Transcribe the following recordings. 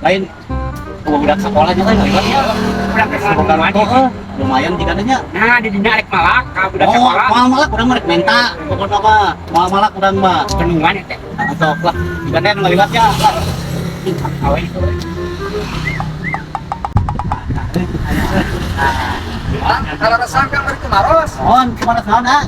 Lain budak sekolahnya kan lewatnya. Budak Semoga sekolah. rokok lumayan jika nya. Nah, di dinya rek malak ka budak Oh, sekolah. moal malak urang mah rek menta. Pokokna mah moal malak urang mah. Bendungan ya teh. Nah, sok lah. Jika teh nu ngaliwatnya. Lah. Awe itu. Kalau resah kan bari kumaros. Mohon kumaha naon ah?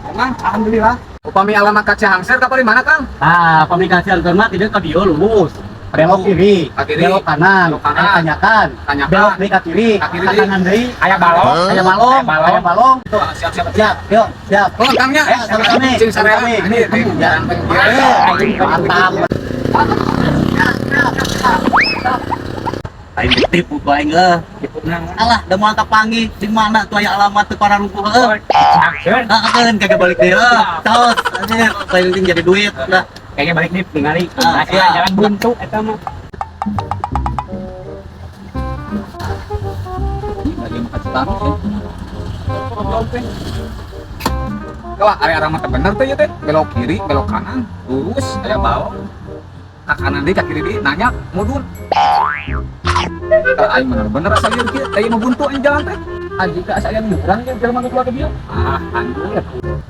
Emang alhamdulillah. Upami alamat ka Cihangseur ka di mana, Kang? Ah, komunikasi alternatif tidak ke dieu lurus. Belok kiri, Ke kiri. belok kanan, Belok kanan. aya tanyakan, Tanyakan. belok deui ka kiri, Ka kiri ka deui. kanan deui, Aya balong, aya balong, Aya balong. aya balong. Tuh, siap siap. Siap, yuk, siap. Oh, Kang nya. Eh, sami-sami. Cing sarea. Sami-sami. Ini Ya. Eh, mantap. Aing ditipu ku aing euy. Alah, da moal kapanggih di mana tuh aya alamat teu para rupuh euy. Cihangseur. Ah, kagak balik deui euy. Tos, anjir, paling jadi duit lah. Kayaknya balik nih ningali. Ah, siap. Jalan buntu eta mah. Lagi makan Citarus ya. Wah, area alamat teh bener teh ya teh. Belok kiri, belok kanan, lurus, aya balong. Ka kanan deui, ka kiri deui, nanya, mudun. Tah aing bener-bener asa lieur kieu, teh mah buntu aing jalan teh. Anjing ka asa aya liuran ge jelema nu keluar ke dieu. Ah, anjir.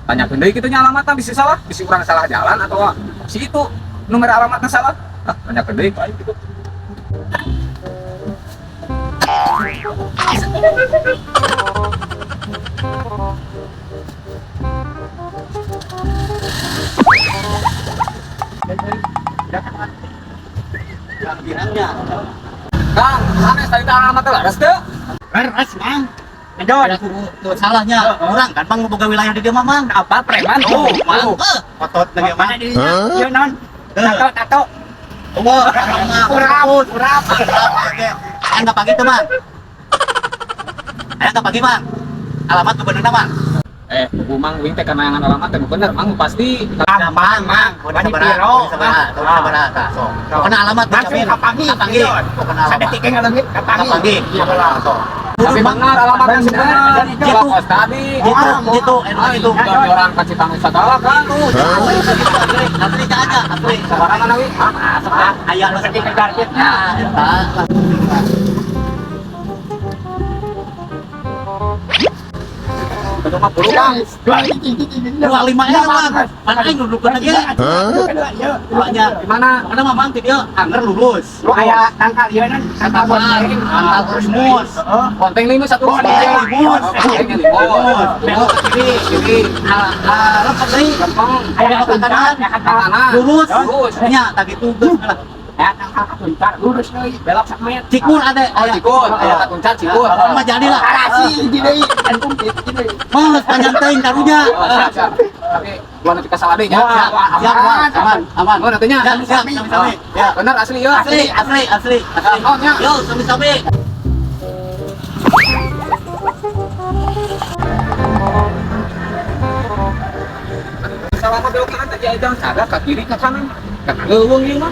Tanyakeun deui kitu nya alamatna bisa salah, bisa urang salah jalan atau si itu nomor alamatna salah. Ah, tanyakeun deui ka aing kitu. Yang bilangnya. Kang, sanes tadi teh alamat teh laras teu? Beres, Mang. Lanjut. Ada tuh salahnya. Urang kan Mang boga wilayah di dieu mah, Mang. Apa preman? Oh, Mang. Otot lagi Mana Mang. dirinya? Ieu naon? Tato, tato. Wah, Urap, urap. Oke. Aya nggak pagi tuh, Mang? Aya nggak pagi, Mang? Alamat tuh bener Mang? Eh, bu Mang wing teh kanayangan alamat teh bener, Mang pasti. Mang, Mang, Mang. Wani Udah piro? sabaraha, udah sabaraha, tah, sok. Pokoknya alamat Langsung dijamin. kapanggih. Kapanggih. Pokoknya alamat. Sadetik ge ngaleungit kapanggih. Kapanggih. Iya lah. Sok. Tapi benar alamatnya sih benar. Gitu. Coba kos tadi. Gitu, gitu, enak gitu. Orang ka Citanus segala kan. Tuh, asli, asli, asli, aja, asli. Sabaraha mana wi? Ah, aya nu Sedih kejar kita. Nah, eta lah. Itu mah buru Kang. 25 ya, Bang. Mana aing duduk lagi? Duanya. Di mana? Karena mamang ti dieu angger lurus. Lu aya tangkal ieu nan, tangkal bonteng. Tangkal limus. Bonteng limus satu. Bonteng limus. Bonteng limus. Belok ke kiri. Kiri. Ah, lempeng deui. Lempeng. Aya Belok ke kanan. Kanan. Lurus. Lurus. Nya tak gitu geus lah. Aya tangkal katuncar lurus deui, belok samet. Cikur ada. Oh, Cikur. Aya katuncar Cikur. Pokoknya mah jadi lah. Tarasi hiji deui, antum hiji deui. Mah panjang teuing karunya. Oh, siap, siap. Tapi gua nanti kasalah deui nya. Siap, siap, aman, aman, aman. Oh, nantinya. Siap, siap, sami-sami. Ya. Benar asli ya. Asli, asli, asli, asli. Oh, nya. Yo, sami-sami. Selama belok kanan tadi jalan sadar ke kiri ke kanan. Ke leuweung ieu mah.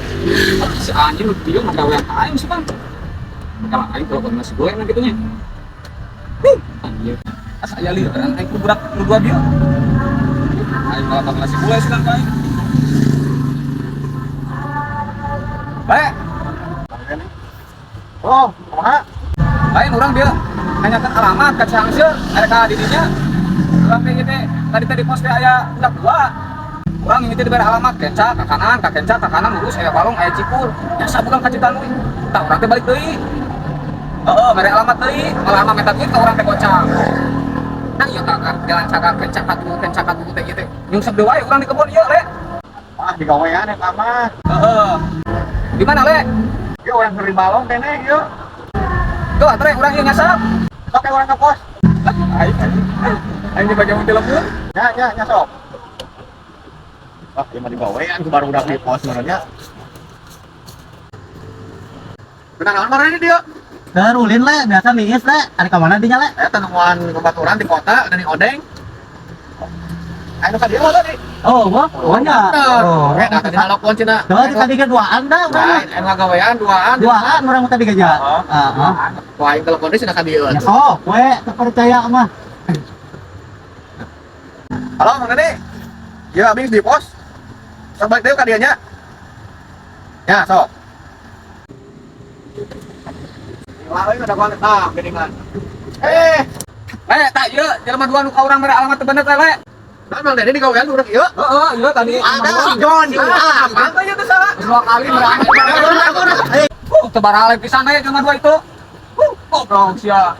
Si anjing nu dieu mah gawean aing sih, Bang. Kalau aing kalau nasi goreng kitu nya. Huh, anjir. Asa aya lieuran aing ku budak nu dua dieu. Aing malah bakal nasi goreng sih ka aing. Baik, Oh, kumaha? lain orang dia nanyakan alamat ke Cihangseur, ada ka didinya. Urang teh ieu teh tadi teh di pos teh aya budak dua. Urang ini teh diberi alamat kenca ke kanan, ka kenca ke kanan lurus aya balong aya cikur. Biasa bukan ka Citanduy. Tah urang teh balik deui. Heeh, bere alamat deui, malah mah minta duit ka urang teh gocang. Nah ieu ka jalan cagak kenca ka tuh kenca ka tuh teh ieu teh. Nyungsep deui wae urang di kebon ieu, Le. Wah, digawean eta mah. Heeh. Di mana, Le? Ieu urang keur di balong keneh ieu. Tuh, atre urang ieu ngasap. Sok ke urang ke pos. Aing aing di bagian telepon. Nya, nya, nya sok. Wah, ieu mah digawean ku baru udah di pos sebenarnya. Benar naon marane dia? Terulin le, biasa niis le. Ada ka mana dinya le? Eta nemuan babaturan di kota dari odeng. Ayo ka dieu tadi. Oh, wah, oh nya. Oh, Eh, dah tadi nalokon cenah. Tuh, tadi kan duaan dah, urang mah. Lain, anu ngagawean duaan. Duaan urang tadi kan nya. Oh. Heeh. Wah, aing telepon deui cenah ka dieu. Ya sok, we terpercaya mah. Halo, Mang Dede. Ya, abis di pos. Sok balik deui ka dieu nya. Ya, sok. Lah euy ada tah geuningan. Eh, Eh, tak ieu jelema dua nu ka urang mere alamat teu bener teh, Le. nah Mang Dede digawean urang ieu. Heeh, ieu tadi. Ada si John. Ah, apa ieu teh salah? Dua kali mere alamat. Teu baralek pisan we jelema dua itu. Goblok sia.